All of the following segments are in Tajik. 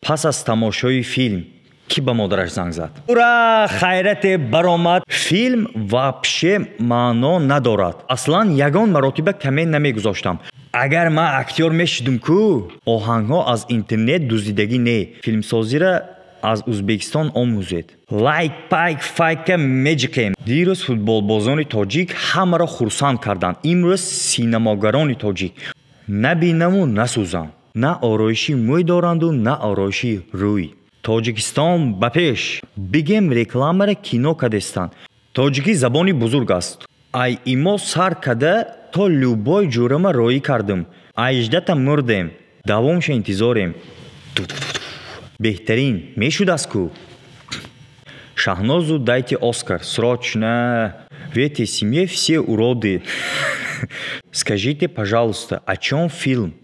Пас аз тамошои филм кӣ ба модараш занг зад? Ура, хайрате баромад. Филм вообще маъно надорад. Аслан ягон маротиба коммент намегузоштам. Агар ман актёр мешудум ку, оҳангҳо аз интернет дуздидагӣ не, филмсозира аз Узбекистон омӯзед. Лайк, пайк, файка меҷиқем. Дирӯз футболбозони тоҷик ҳамаро хурсанд карданд. Имрӯз синамогарони тоҷик. Набинаму насӯзам. На ороиши мӯй доранду, на ороиши рӯй. Тоҷикистон ба пеш. Бигем, рекламара кино кадестанд. Тоҷикӣ забони бузург аст. Ай имо сар када то любой ҷурама роӣ кардым. Аждата мурдем. Давомша интизорем. Беҳтарин мешудаст ку. Шаҳнозу дайте Оскар. Срочно. В этой семье все уроды. Скажите, пожалуйста, о чем фильм?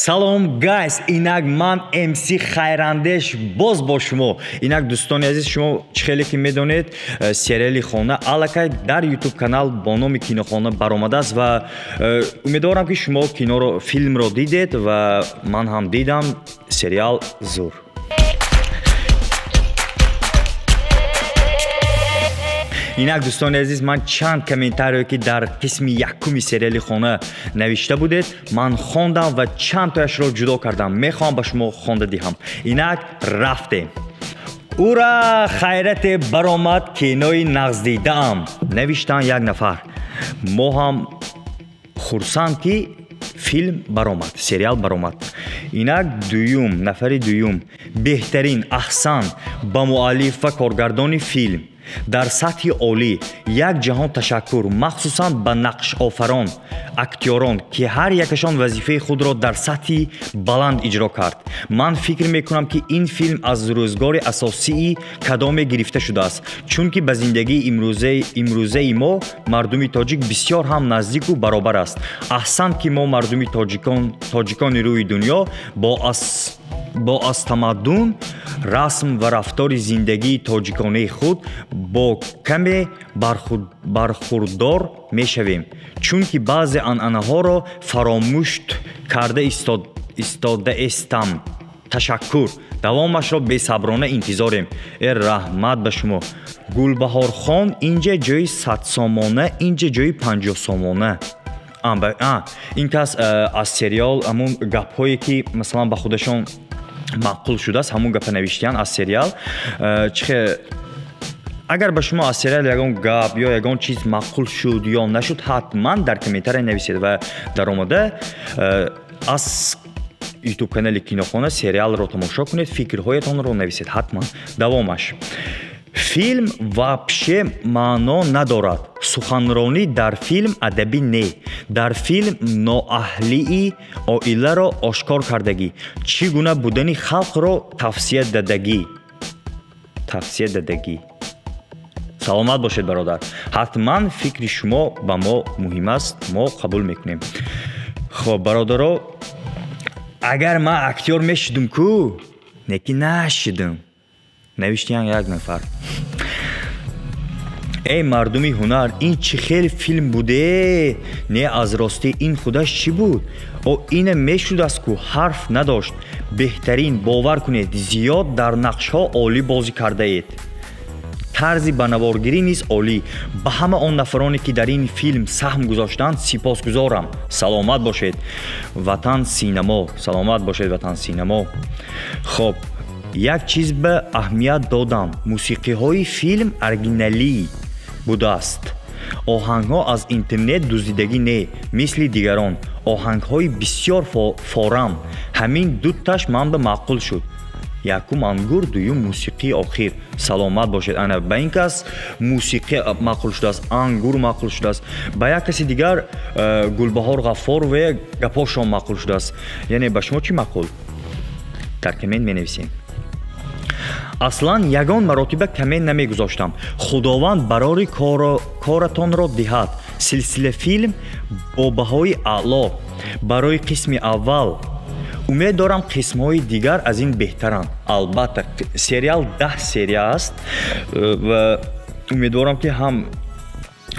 Салом, guys, инак ман МС Хайрандеш боз бо шумо. Инак, дӯстони азиз, шумо чӣ хеле ки медонед, сериали Хона аллакай дар Ютуб канал бо номи Кинохона баромадааст ва умедворам, ки шумо киноро, филмро дидед ва ман ҳам дидам. Сериал зур. Инак, дӯстони азиз, ман чанд комментариё, ки дар қисми якуми сериали Хона навишта будед, ман хондам ва чанд тояшро ҷудо кардам. Мехоҳам ба шумо хонда диҳам. Инак, рафтем. Ура, хайрате баромад, кинои нағздидаам, навиштанд як нафар. Мо ҳам хурсанд, ки филм баромад, сериал баромад. Инак, дуюм нафари дуюм: беҳтарин, аҳсан ба муаллиф ва коргардони филм, дар сатҳи олӣ. Як ҷаҳон ташаккур, махсусан ба нақшофарон, актёрон, ки ҳар якашон вазифаи худро дар сатҳи баланд иҷро кард. Ман фикр мекунам, ки ин филм аз рӯзгори асосии кадоме гирифта шудааст, чунки ба зиндагии имрӯзаи мо, мардуми тоҷик, бисёр ҳам наздику баробар аст. Аҳсан, ки мо, мардуми тоҷикони рӯи дунё, бо аз тамаддун, расм ва рафтори зиндагии тоҷиконаи худ бо каме бархурдор мешавем, чунки баъзе анъанаҳоро фаромӯшт карда истодаестам. Ташаккур, давомашро бесаброна интизорем. Э, раҳмат ба шумо. Гулбаҳорхон: инҷа ҷои 100 сомона, инҷа ҷои 50 сомона. Ин кас аз сериал ҳамун гапҳое, ки масалан ба худашон маъқул шудааст, ҳамун гапа навиштиян аз сериал. Чихе агар ба шумо аз сериал ягон гап ё ягон чиз маъқул шуд ё нашуд, ҳатман дар комментария нависед ва даромада аз Ютуб канали Кинохона сериалро тамошо кунед, фикрҳоятонро нависед ҳатман. Давомаш: филм вообще маъно надорад. Суханронӣ дар филм адабӣ не. Дар филм ноаҳлии оиларо ошкор кардагӣ, чӣ гуна будани халқро тавсия дадагӣ. Саломат бошед, бародар. Ҳатман фикри шумо ба мо муҳим аст, мо қабул мекунем. Хоб, бародаро, агар ман актёр мешудум ку, неки нашудум, навиштиян як нафар. Эй мардуми ҳунар, ин чӣ хел филм буде? Не, аз ростӣ, ин худаш чӣ буд? О, ина мешудаст ку, ҳарф надошт. Беҳтарин, бовар кунед, зиёд дар нақшҳо олӣ бозӣ кардаед. Тарзи банаворгирӣ низ олӣ. Ба ҳама он нафароне, ки дар ин филм саҳм гузоштанд, сипосгузорам. Саломат бошед, Ватан Синамо. Саломат бошед, Ватан Синамо. Хоб, як чиз ба аҳамият додам: мусиқиҳои филм оригиналӣ будааст. Оҳангҳо аз интернет дуздидагӣ не, мисли дигарон. Оҳангҳои бисёр форам. Ҳамин дуташ манба маъқул шуд: якум ангур, дуюм мусиқии охир. Саломат бошед. Ана, ба ин кас мусиқӣ маъқул шудааст, ангур маъқул шудааст, ба як каси дигар Гулбаҳор Ғаффорова гапҳошон маъқул шудааст. Яъне ба шумо чӣ маъқул? Дар коммент менависем. Аслан ягон маротиба коммент намегузоштам. Худованд барори коратонро диҳад. Силсила филм бо баҳои аъло барои қисми аввал. Умед дорам, қисмҳои дигар аз ин беҳтаранд. Албатта, сериал 10 серия аст ва умедворам, ки ҳам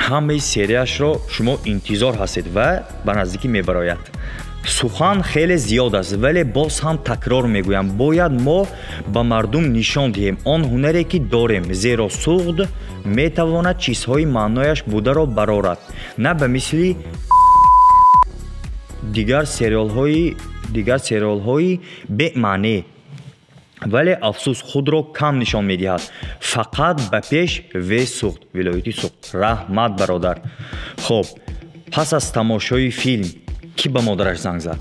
Ҳамаи серияшро шумо интизор ҳастед ва ба наздикӣ мебарояд. Сухан хеле зиёд аст, вале боз ҳам такрор мегӯям, бояд мо ба мардум нишон диҳем он ҳунаре, ки дорем, зеро Суғд метавонад чизҳои маънояш бударо барорад, на ба мисли дигар сериалҳои бемаънӣ, вале афсӯс худро кам нишон медиҳад. Фақат ба пеш ве Суғд, вилояти Суғд. Раҳмат, бародар. Хоб, пас аз тамошои филм кӣ ба модараш занг зад?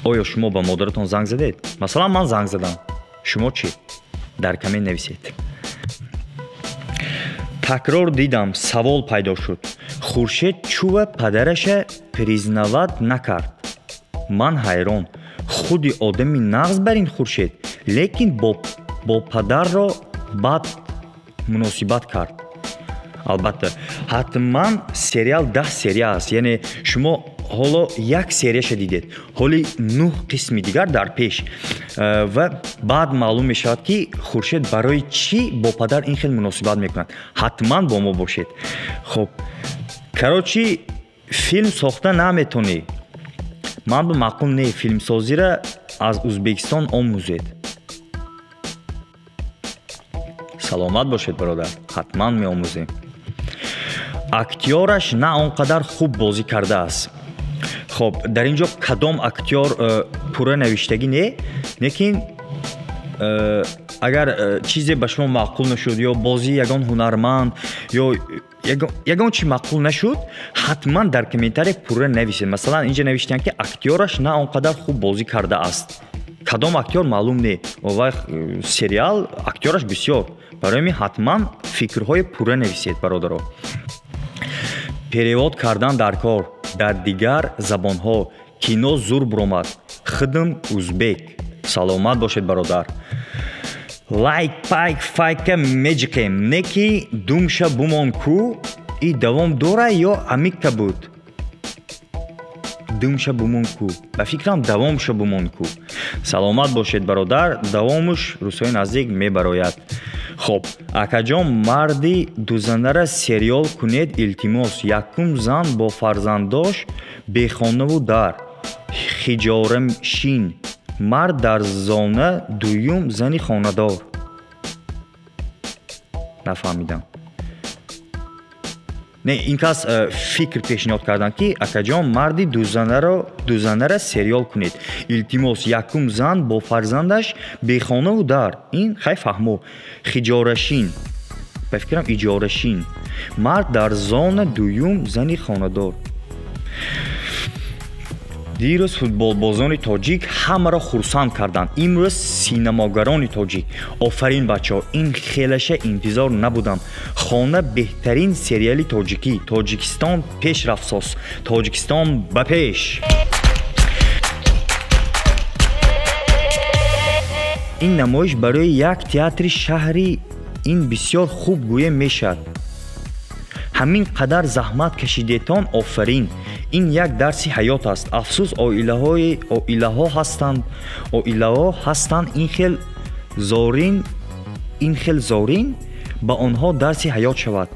Оё шумо ба модаратон занг задед? Масалан, ман занг задам. Шумо чӣ? Дар коммент нависед. Такрор дидам, савол пайдо шуд. Хуршед чува падараша признавать накард? Ман ҳайрон. Худи одами нағз бар ин Хуршед, лекин бо падарро бад муносибат кард. Албатта, ҳатман сериал 10 серия аст, яъне шумо ҳоло як серияша дидед, ҳоли 9 қисми дигар дар пеш, ва баъд маълум мешавад, ки Хуршед барои чӣ бо падар ин хел муносибат мекунад. Ҳатман бо мо бошед. Хоб, короче, филм сохта наметонӣ. Ман ба маъқул не, филмсозиро аз Узбекистон омӯзед. Саломат бошед, бародар, ҳатман меомӯзем. Актёраш на он қадар хуб бозӣ кардааст. Хоб, дар ин ҷо кадом актёр пурра навиштагӣ не, лекин агар чизе ба шумо маъқул нашуд ё бозии ягон ҳунарманд ё ягон чи маъқул нашуд, ҳатман дар комментария пурра нависед. Масалан, инҷа навиштаанд, ки актёраш на он қадар хуб бозӣ кардааст. Кадом актёр маълум не, ва сериал актёраш бисёр. Барои ҳамин ҳатман фикрҳои пурра нависед, бародаро. Перевод кардан дар кор дар дигар забонҳо. Кино зур буромад. Хидм узбек. Саломат бошед, бародар. Лайк, пайк, файка меҷиқем. Не ки думша бумон ку, и давом дора ё амикка буд? Думша бумон ку. Ба фикрам давомша бумон ку. Саломат бошед, бародар. Давомуш рӯзҳои наздик мебарояд. Хоб, акаҷон, марди дузанара сериал кунед, илтимос. Якум зан бо фарзандош бехонаву дар хиҷорамшин, мард дар зона, дуюм зани хонадор. Нафаҳмидам. Не, ин кас фикр пешниҳод карданд, ки акаҷон, марди дузанара сериал кунед, илтимос. Якум зан бо фарзандаш бехонаву дар, ин хай фаҳмо, хиҷорашин, ба фикрам иҷорашин, мард дар зона, дуюм зани хонадор. Дирӯз футболбозони тоҷик ҳамаро хурсанд карданд. Имрӯз синамогарони тоҷик. Офарин, бачаҳо, ин хелаша интизор набудам. Хона беҳтарин сериали тоҷикӣ. Тоҷикистон пешрафтсоз. Тоҷикистон ба пеш. Ин намоиш барои як театри шаҳри ин бисёр хуб гӯя мешавад. Ҳамин қадар заҳмат кашидетон, офарин. Ин як дарси ҳаёт аст. Афсӯс, оилаҳо ҳастанд ин хел зорин, ба онҳо дарси ҳаёт шавад.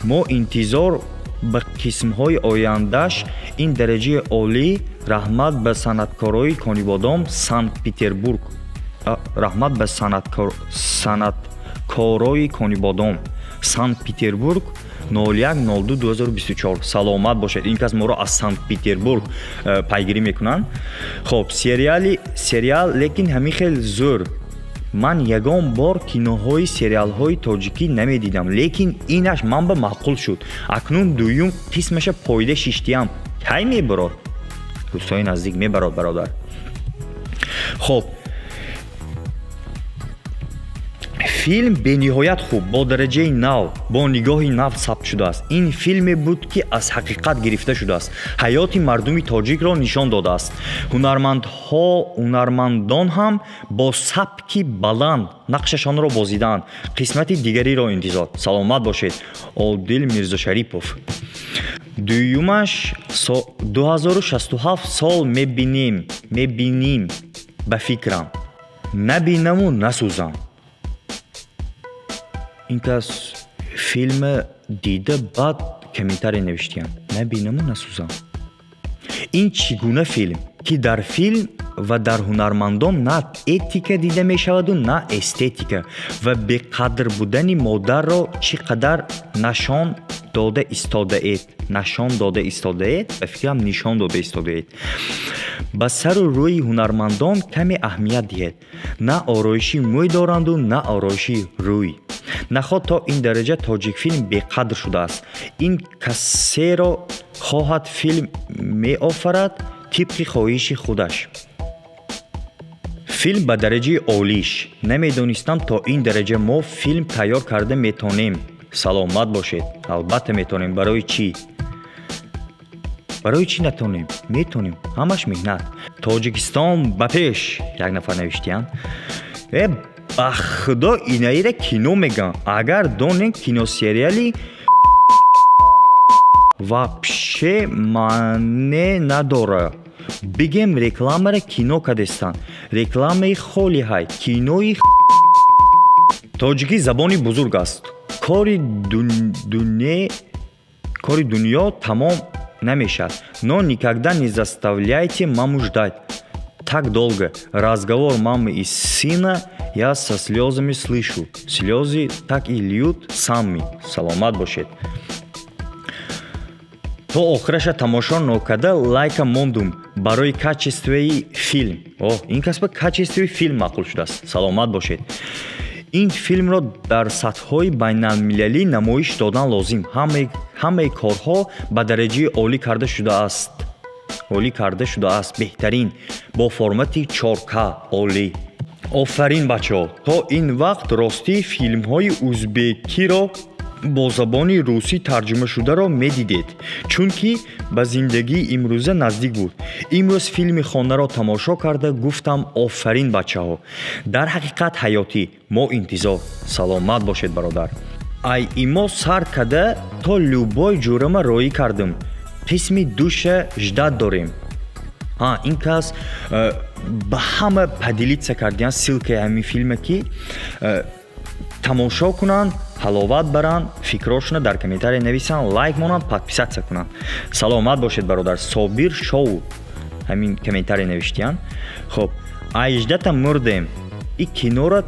Мо интизор ба қисмҳои ояндаш. Ин дараҷаи олӣ. Раҳмат ба санъаткорои Конибодом, Санкт-Петербург. Раҳмат ба санъаткорои Конибодом, Санкт-Петербург, 01.02.2024. Саломат бошед. Ин кас моро аз Санкт-Петербург пайгирӣ мекунанд. Хоб, сериал лекин ҳамин хел зӯр. Ман ягон бор киноҳои сериалҳои тоҷикӣ намедидам, лекин инаш ман ба маъқул шуд. Акнун дуюм қисмаша пойда шиштиям. Кай мебарод? Рӯзҳои наздик мебарод, бародар. Хоб, филм бениҳоят хуб, бо дараҷаи нав, бо нигоҳи нав сабт шудааст. Ин филме буд, ки аз ҳақиқат гирифта шудааст, ҳаёти мардуми тоҷикро нишон додааст. Ҳунармандон ҳам бо сабки баланд нақшашонро бозидаанд. Қисмати дигариро интизор. Саломат бошед. Одил Мирзошарипов. Дуюмаш 2067 сол мебинем, ба фикрам. Набинаму насӯзам. Ин кас филм Дида, баъд комментария навиштиям. Набинаму насӯзам. Ин чӣ гуна филм, ки дар филм ва дар ҳунармандон на этика дида мешаваду, на эстетика, ва беқадр будани модарро чӣ қадар нашон дода истодаед, нашон дода истодаед, ба фикрам, нишон дода истодаед. Ба сару рӯи ҳунармандон каме аҳамият диҳед. На ороиши мӯй доранду, на ороиши рӯй. Наход то ин дараҷа Тоҷикфилм беқадр шудааст? Ин касеро хоҳад филм меофарад тибқи хоҳиши худаш. Филм ба дараҷаи олиш. Намедонистам, то ин дараҷа мо филм тайёр карда метонем. Саломат бошед. Албатта метонем. Барои чӣ, барои чӣ натонем? Метонем, ҳамаш меҳнат. Тоҷикистон ба пеш, як нафар навиштиянд. Э, ба худо, инаира кино мегӯям. Агар донем, киносериали вообще маъне надора. Бигем, рекламара кино кадестанд. Рекламаи холи ҳай, кинои. Тоҷикӣ забони бузург аст. Кори дунё тамом намешавад, но никогда не заставляйте маму ждать так долго. Разговор мамы и сына я со слезами слышу, слезы так и льют сами. Саломат бошед. То охираша тамошо нокарда лайка мондум барои качествои филм. О, ин кас ба качествои филм маъқул шудааст. Саломат бошед. Ин филмро дар сатҳҳои байналмилалӣ намоиш додан лозим. Ҳамаи корҳо ба дараҷаи олӣ карда шудааст, олӣ карда шудааст. Беҳтарин, бо формати 4К. Олӣ, офарин, бачаҳо. То ин вақт ростӣ филмҳои узбекиро бо забони русӣ тарҷумашударо медидед, чунки ба зиндагии имрӯза наздик буд. Имрӯз филми Хонаро тамошо карда гуфтам: офарин, бачаҳо, дар ҳақиқат ҳаётӣ. Мо интизор. Саломат бошед, бародар. Ай имо сар када то любой ҷурама роӣ кардым. Қисми душа ждать дорем. Ҳа, ин кас ба ҳама поделиться кардиян ссылкаи ҳамин филме, ки тамошо кунанд, ҳаловат баранд, фикрошона дар комментария нависанд, лайк монанд, подписаться кунанд. Саломат бошед, бародар. Собир Шоу ҳамин комментария навиштиянд. Хоб, ай ждать мурдем. И киноро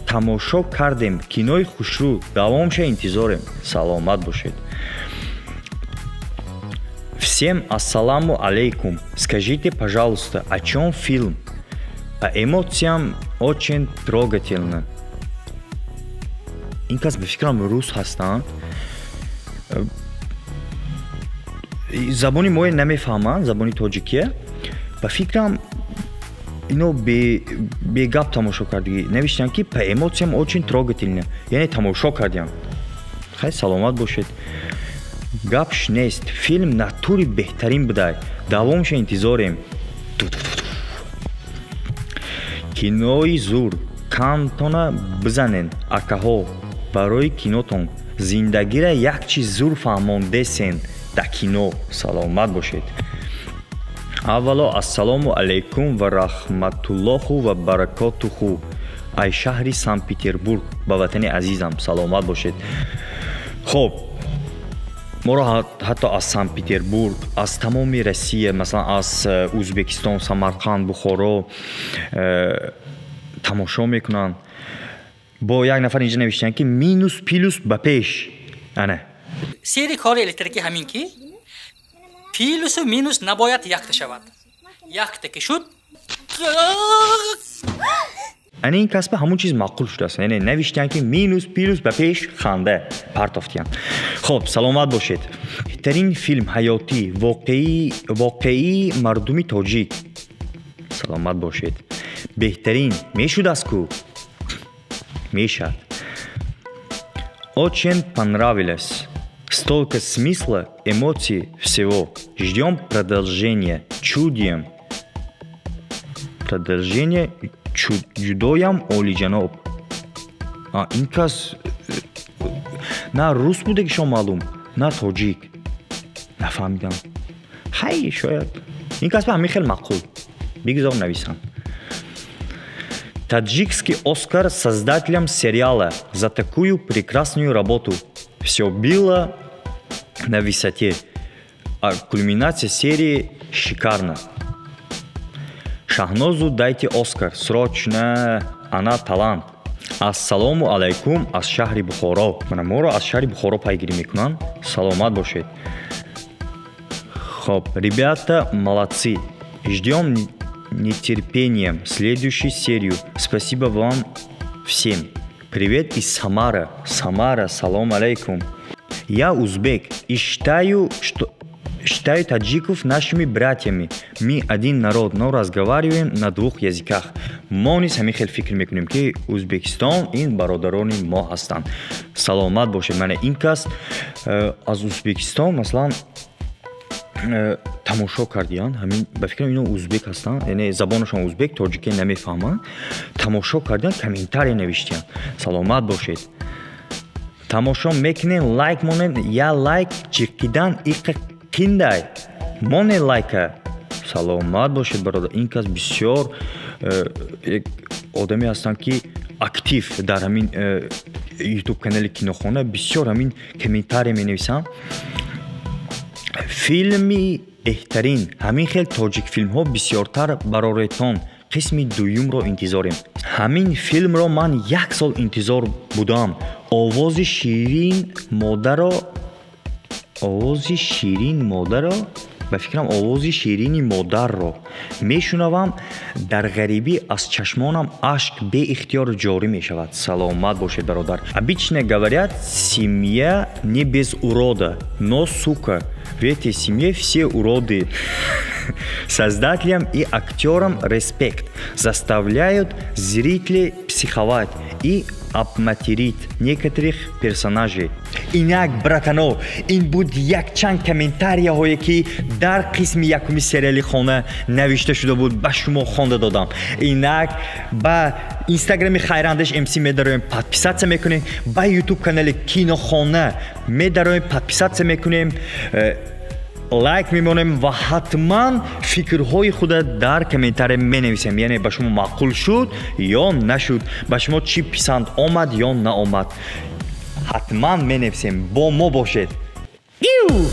тамошо кардем, кинои хушрӯ. Давомша интизорем. Саломат бошед. Всем ассаламу алейкум. Скажите, пожалуйста, о чем фильм? По эмоциям очень трогательно. Ин кас, ба фикрам, рус ҳастанд, забони моя намефаҳманд, забони тоҷикия. Ба фикрам, ино бегап тамошо кардагӣ. Навиштанд, ки по эмоциям очень трогательно, яъне тамошо кардиям. Хай, саломат бошед. Гапш нест, филм натури беҳтарин будай. Давомша интизорем. Кинои зур. Камтона бизанен, акаҳо, барои кинотон. Зиндагира як чиз зур фаҳмондесен да кино. Саломат бошед. Аввало, ассалому алайкум ва раҳматуллоҳу ва баракотуху. Ай шаҳри Санкт Петербург ба ватани азизам. Саломат бошед. Хоб, моро ҳатто аз Санкт Петербург, аз тамоми Россия, масалан, аз Ӯзбекистон, Самарқанд, Бухоро тамошо мекунанд. Бо як нафар инҷа навиштанд, ки минус плюс ба пеш. Ана. Сири кори электрикӣ ҳамин, ки плюсу минус набояд якта шавад. Якта ки шуд. Ана, ин касба ҳамон чиз маъқул шудааст. Яъне навиштиянд, ки минус плюс ба пеш, ханда партофтиянд. Хоб, саломат бошед. Беҳтарин филм, ҳаётӣ, воқеии мардуми тоҷик. Саломат бошед. Беҳтарин мешудааст ку, мешавад. Очень понравилось. Столько смысла, эмоций, всего. Ждем продолжения. Чудием продолжение. Ҷудоям олиҷаноб. Ин кас на рус будагишон маълум, на тоҷик, нафаҳмидам. Хай, шояд ин кас ба ҳамин хел маъқул. Бигзор нависам. Таджикский Оскар создателям сериала за такую прекрасную работу. Всё было на высоте. А кульминация серии шикарна. Шаҳнозу дайте Оскар срочно, она талант. Ассалому алайкум аз шаҳри Бухоро. Мана, моро аз шаҳри Бухоро пайгирӣ мекунанд. Саломат бошед. Хоб, ребята молодцы, ждем нетерпением следующую серию. Спасибо вам всем. Привет из Самара. Самара, салом алейкум. Я узбек и считаю таджиков нашими братьями. Мы один народ, но разговариваем на двух языках. Мо низ ҳамин хел фикр мекунем, ки Узбекистон ин бародарони мо ҳастанд. Саломат бошед. Мана, ин кас аз Узбекистон, масалан, тамошо кардиянд. Ҳамин, ба фикрам, ино узбек ҳастанд, яъне забонашон узбек, тоҷикӣ намефаҳманд. Тамошо кардиянд, комментария навиштиянд. Саломат бошед. Тамошо мекунем, лайк монед. Я лайк чиқидан иқа киндай, моне лайка. Саломат бошед, бародар. Ин кас бисёр одаме ҳастанд, ки актив дар ҳамин Ютуб канали Кинохона бисёр ҳамин комментария менависанд. Филми беҳтарин. Ҳамин хел тоҷик филмҳо бисёртар бароретон. Қисми дуюмро интизорем. Ҳамин филмро ман як сол интизор будам. Овози ширин модаро, овози ширин модаро, ба фикрам, овози ширини модарро мешунавам, дар ғарибӣ аз чашмонам ашк беихтиёр ҷорӣ мешавад. Саломат бошед, бародар. Обычно говорят, семья не без урода, но, сука, в этой семье все уроды. Создателям и актерам респект. Заставляют зрителей психовать и обматерить некоторых персонажей. Инак, братано, ин буд якчанд комментарияҳое, ки дар қисми якуми сериали «Хона» навишта шуда буд, ба шумо хонда додам. Инак, ба Инстаграми Хайрандеш МС медароем, подписаться мекунем, ба Ютуб канали Кинохона медароем, подписаться мекунем, лайк мемонем ва ҳатман фикрҳои худа дар комментария менависем, яъне ба шумо маъқул шуд ё нашуд, ба шумо чӣ писанд омад ё наомад, ҳатман менависем. Бо мо бошед. Иу!